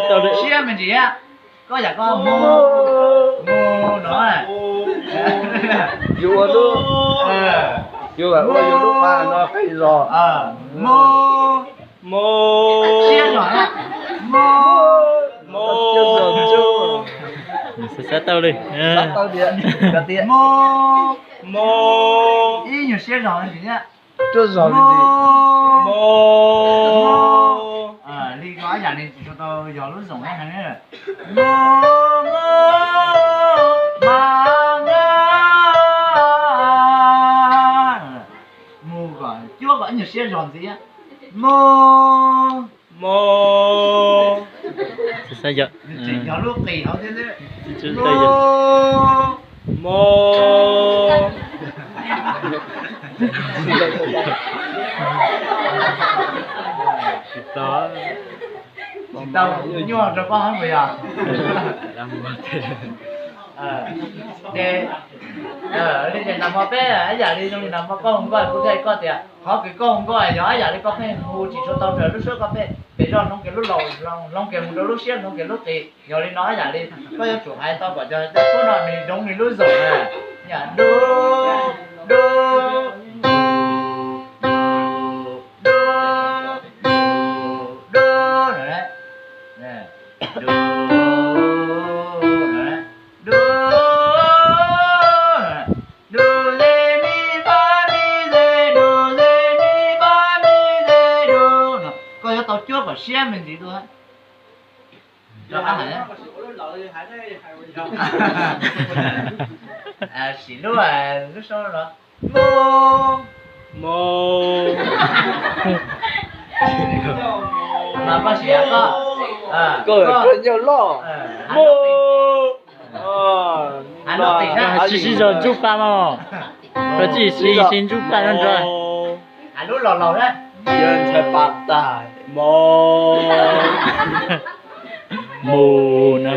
Siab me ntsis, koj yam koj mus, mus no. Yuav ua lub, yuav ua yus lub qab no qis zog. Mus, mus, siab zog, mus, mus. Xav tau li. Mus, mus, ib nyuag siab zog ntsis thiab. Cuaj zog li ntsis. Mus, mus. Li ko ib yam li tsis tshua tau yog lub zoom heev. Mus, mus, mas na. Mus kom cuab kom ib nyuag siab zog ntxiv. Mus, mus. Tseem yog lub qis hauv thiab xwb. Mus, mus. Tsis tau nyuaj rau koj hab puas yog? Ces li ces nag hmo peb ib yam li zoo li nag hmo koj hu nkauj kuv thiaj li koj tias qhov kws koj hu nkauj yog ib yam li koj pheej hu tsis tshua tau raws lub suab koj pheej pem zog hloov kiag lub laus, hloov kiag mus rau lub siab, hloov kiag lub qis. Yog li no ib yam li koj yuav tsum hais tau kom cov suab no nws zoov nws lub zoom na. Yam dub, dub, dub, dub, dub, dub, dub, dub, dub, dub, dub, re, mi, fa, mi, re, dub, re, mi, fa, mi, re, dub. Koj yuav tau cuab kom siab me ntsis dua. Sim lub, lub suab no. Mus, mus. Mas koj sim koj, koj nyuaj loj. Mus. Tsis sib zog ntsuj pa mas, koj tsis sib sib ntsuj pa no nrog. Hais lub laus laus na. Yog ntxhais pas tas, mus, mus na.